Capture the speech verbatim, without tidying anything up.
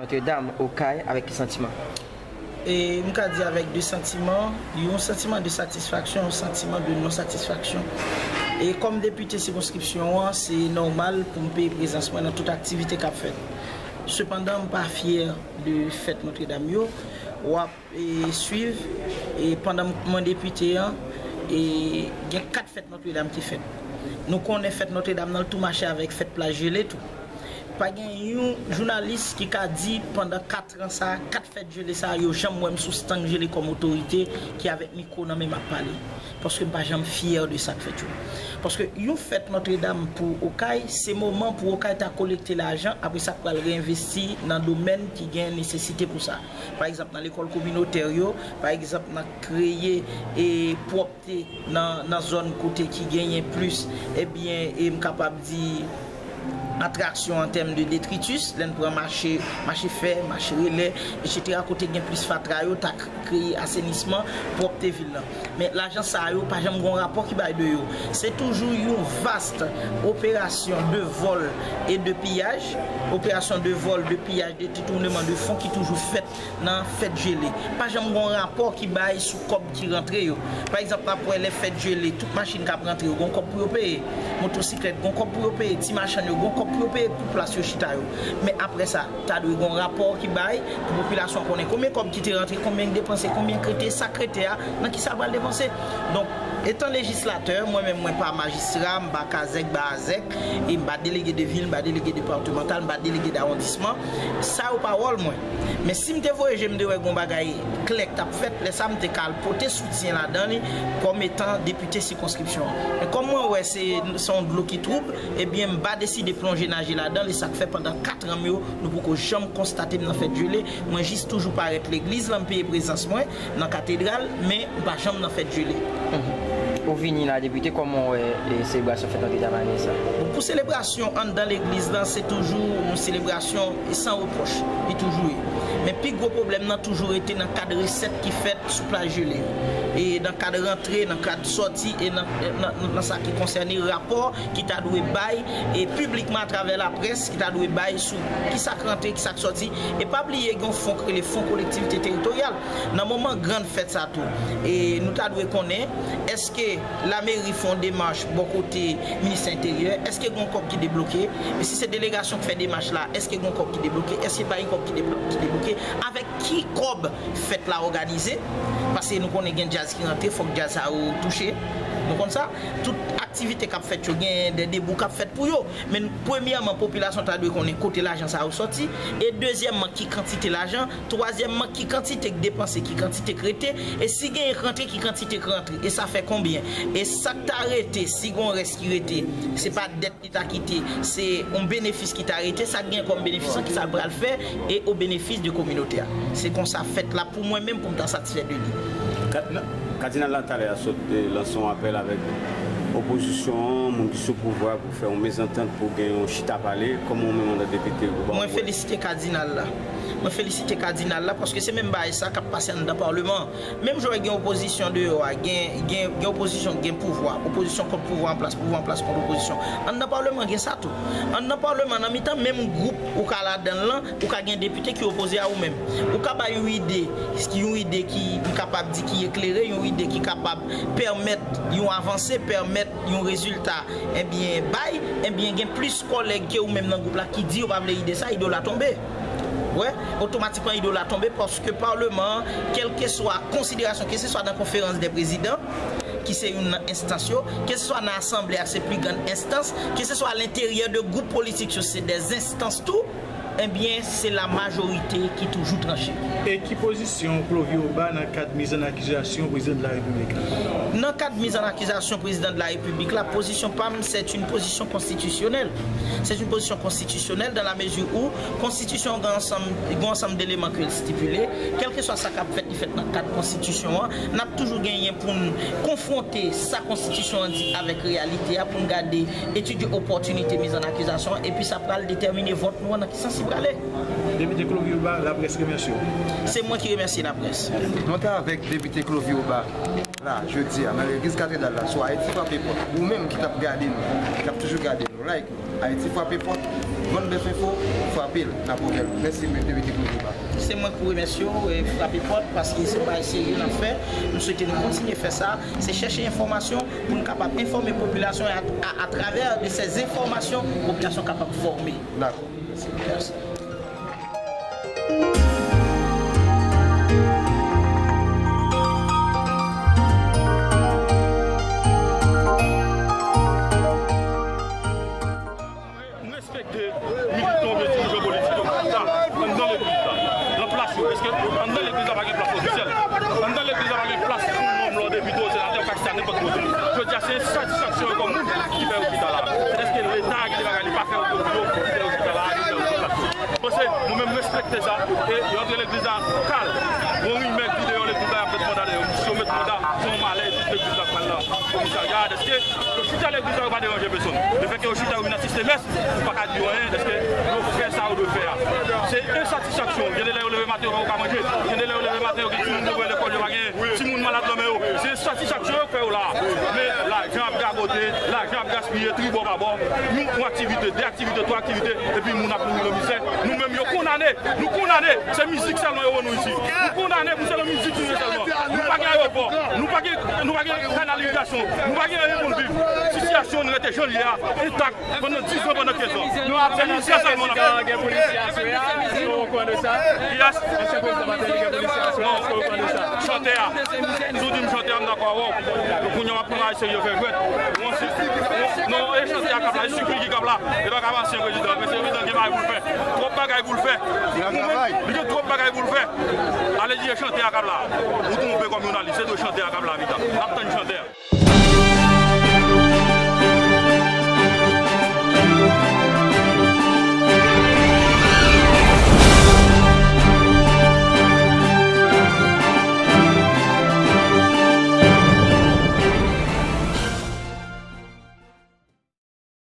Nòtredam, Okay, avèk ki santiman? E m ka di avèk de santiman, yon santiman de satisfaksyon, yon santiman de non-satisfaksyon. E kòm depite sikonskripsyon an, se nòmal pou m peye prezans mwen nan tout aktivite k ap fèt. Sepandan, m pa fyè de fèt Nòtredam yo. W ap, e, swiv, e pandan mwen depite an, e gen kat fèt Nòtredam ki fèt. Nou konnen fèt Nòtredam nan, l tou mache avèk fèt Plas Jele tou. Pa gen yon jounalis ki ka di pandan kat an sa, kat fèt jele sa, yo janm wè m sou stang jele kòm otorite ki avèk mikwo nan men m ap pale. Paske m pa janm fyè de sa k fèt yo. Paske yon fèt Nòtredam pou Okay, se moman pou Okay ta kolekte lajan, apre sa k pral reenvesti nan domèn ki gen nesesite pou sa. Pa egzanp, nan lekòl kominotè yo, pa egzanp, nan kreye e pwòp te nan, nan zòn kote ki genyen plis, ebyen, e m kapab di, atraksyon an tèm de detritus, lè n pran mache, mache fè, mache relè, etsetera, kote gen plis fatra yo, ta k-, kreye asenisman, pwòpte vil lan. Men lajan sa yo, pa janm gen yon rapò ki bay de yo. Se toujou yon vast operasyon de vòl e de piyaj, operasyon de vòl, de piyaj, de detournement de fonds ki toujou fèt nan fèt jele. Pa janm gen yon rapò ki bay sou kòb ki rantre yo. Pa egzanp, n ap wè lè fèt jele, tout machin k ap rantre yo, gen yon kòb pou yo peye. Motosiklèt, gen yon kòb pou yo peye. Ti machann yo, gen yon kòb pou yo peye pou plas yo chita yo. Men apre sa, ta dwe gen yon rapò ki bay pou popilasyon an konnen konbyen kòb ki te rantre, konbyen ki depanse, konbyen k rete, sa k rete a, nan ki sa l pral depanse. Donk, etan lejislatè, mwen menm, mwen pa majistra, m pa kazèk, bazèk, e m pa delege de vil, m pa delege depatmantal, m pa delege dawondisman. Sa yo pa wòl mwen. Men si m te voye je m, m te wè gen yon bagay klè k t ap fèt, lè sa a m te ka al pote soutyen ladan li kòm etan depite sikonskripsyon an. Men kòm mwen wè se, se yon dlo ki twoub, ebyen m pa deside plonje naje ladan l, e sa k fè pandan kat an m yo, nou poko janm konstate m nan fèt jele. Mwen jis toujou parèt legliz lan, m peye prezans mwen nan katedral, men m pa janm nan fèt jele. Mhm. Ou vini la, depite, kòman w wè, e, selebrasyon fèt Nòtredam ane sa? Bon, pou selebrasyon anndan legliz lan, se toujou yon selebrasyon san repwòch. Li toujou ye. Men pi gwo pwoblèm nan toujou rete nan kad resèt ki fèt sou plas jele yo. E nan kad rantre, nan kad sòti, e nan, nan, nan sa ki konsène rapò ki ta dwe bay, e piblikman atravè laprès, ki ta dwe bay sou kisa k rantre, kisa k sòti. E pa bliye gen yon fon k rele Fon Kolektivite Teritoryal. Nan moman grann fèt sa tou, e nou ta dwe konnen, èske lameri fè yon demach bò kote Ministè Enteryè? Èske gen yon kòb ki debloke? E si se delegasyon k fè demach la, èske gen yon kòb ki debloke? Èske pa gen kòb ki deblo-, ki debloke? Avèk ki kòb fèt la òganize? Paske nou konnen gen djaz ki rantre, fòk djaz sa yo touche. Nou konn sa. Tout aktivite k ap fèt yo, gen de debou k ap fèt pou yo. Men premyèman, popilasyon ta dwe konnen kote lajan sa yo sòti. E dezyèmman, ki kantite lajan. Twazyèmman, ki kantite k depanse, ki kantite k rete. E si genyen k rantre, ki kantite k rantre. E sa fè konbyen? E sa k ta rete, si gen yon rès ki rete, se pa dèt li ta kite, se yon benefis ki ta rete, sa k gen kòm benefis lan, kisa l pral fè, e o benefis de kominote a. Se konsa fèt la pou mwen menm, pou m ta satisfè de li. Kad-, Kadinal la talè a sot, e, lanse yon apèl avèk opozisyon an, moun ki sou pouvwa, pou fè yon mezantant, pou gen yon chita pale. Kòman ou menm, antan depite, ou ba... Mwen felisite Kadinal la. Mwen felisite Kadinal la, paske se menm bagay sa k ap pase anndan Palman an. Menm jan gen opozisyon deyò a, gen, gen, gen opozisyon, gen pouvwa. Opozisyon kont pouvwa an plas, pouvwa an plas kont opozisyon. Anndan Palman an gen sa tou. Anndan Palman an, nan mitan menm gwoup ou ka ladan l lan, ou ka gen depite ki opoze a ou menm. Ou ka bay yon ide, yon ide ki, m kapab di, ki eklere, yon ide ki kapab pèmèt yon avanse, pèmèt yon rezilta, ebyen, bay, ebyen, gen plis kòlèg ke ou menm nan gwoup la ki di yo pa vle ide sa, ide w la tonbe. Wè, otomatikman ide w la tonbe, paske Palman an, kèlkeswa konsiderasyon, keseswa nan konferans dè prezidan, ki se youn nan enstans yo, keseswa nan asanble a, se pli grann enstans, keseswa alenteryè de gwoup politik yo, se dè enstans tou, ebyen, se la majorite ki toujou tranche. E ki pozisyon Clovio Bas nan kad mizannakizasyon prezidan de la repiblik la? Nan kad mizannakizasyon prezidan de la repiblik la, pozisyon pa m, c'est une position constitutionnelle. C'est une position constitutionnelle dans la mesure où konstitisyon an gen ansanm, gen ansanm deleman ke l stipile. Kèlkeswa sa k ap fèt, li fèt nan kad konstitisyon an. N ap toujou genyen pou n konfwonte sa konstitisyon an di avèk reyalite a, pou n gade, etidye opòtinite mizannakizasyon an, epi sa pral detèmine vòt nou an nan ki sans li prale. Depite Clovio Bas, laprès remèsye w. Se mwen ki remèsye laprès. Nou te avèk depite Clovio Bas la, jodi a, nan legliz katedral la, sou Ayiti Kanpe Pòt. Ou menm ki t ap gade nou, k ap toujou gade nou. Like, Ayiti frape pòt, Vann Bèf Enfo, frape l, n ap ouvè l. Mèsi, men, de mete pou nou ba. Se mwen ki pou remèsye w, e frape pòt, paske se yon bagay serye n ap fè. M swete nou kontinye fè sa. Se chèche enfòmasyon pou nou kapab enfòme popilasyon e a, a, atravè de ces enfòmasyon, popilasyon kapab fòme. Dakò. Mèsi. Mèsi. M respekte militan oubyen dirijan politik yo ki chita anndan legliz la, nan plas yo, paske anndan legliz la pa gen plas ofisyèl. Anndan legliz la pa gen plas pou manm la, depite, senatè, ou ka chita nenpòt kote. Jodi a, se satisfaksyon yo kòm moun ki fè yo chita la. Èske Leta gen de bagay li pa fè yo pou yo, ki fè yo chita la, ki fè yo chita la? Paske nou menm respekte sa, e yo antre legliz la kal. Gon rimè ki deyò legliz la, y ap met manda deyò. Si yo met manda, se yon malè, tout legliz la pral nan komisarya, dèske yo chita legliz la, yo pa deranje pèsonn. Lefètke yo chita, yo vin asiste mès, ou pa ka di yo anyen, dèske yo fè sa yo dwe fè a. Se ensatisfaksyon. Gen de lè yo leve maten, yo pa ka manje. Gen de lè yo leve maten, yo gen timoun pou voye lekòl, yo pa gen timoun malad nan men yo. Se ensatisfaksyon yo fè yo la. Men lajan ap gagote, lajan ap gaspiye, tribò babò. Yon, yon aktivite, de aktivite, twa aktivite, epi moun ap mouri nan mizè. Nou menm, yo kondane, nou kondane. Se mizik sèlman yo wè nou isi. Nou kondane pou se nan mizik nou ye sèlman. Nou pa gen ayewopò, nou pa gen, nou pa gen kanalizasyon, nou pa gen anyen pou n viv. Sitiyasyon n rete jan l ye a, entak, pandan diz an, pandan kenz an. Nou ap denonse prezidan gen pou li sou aswè a. Èske w okouran de sa? Kiyès? Ansyen prezidan Martelly gen pou li sou aswè a. Èske w okouran de sa? Chantè a. Si w di m chantè a, m dakò avè w. Kounye a, w ap pran bagay serye, fè jwèt. Non, e chantè a k ap la, e sipli ki k ap la. E pa k ap ansyen prezidan, men se prezidan gen bagay pou l fè. Twòp bagay pou l fè. Li gen travay. Li gen twòp bagay pou l fè. Ale di e chantè a k ap la. Ou twonpe kòm jounalis, se dwe chantè a k ap la, pita. N ap tann chantè a.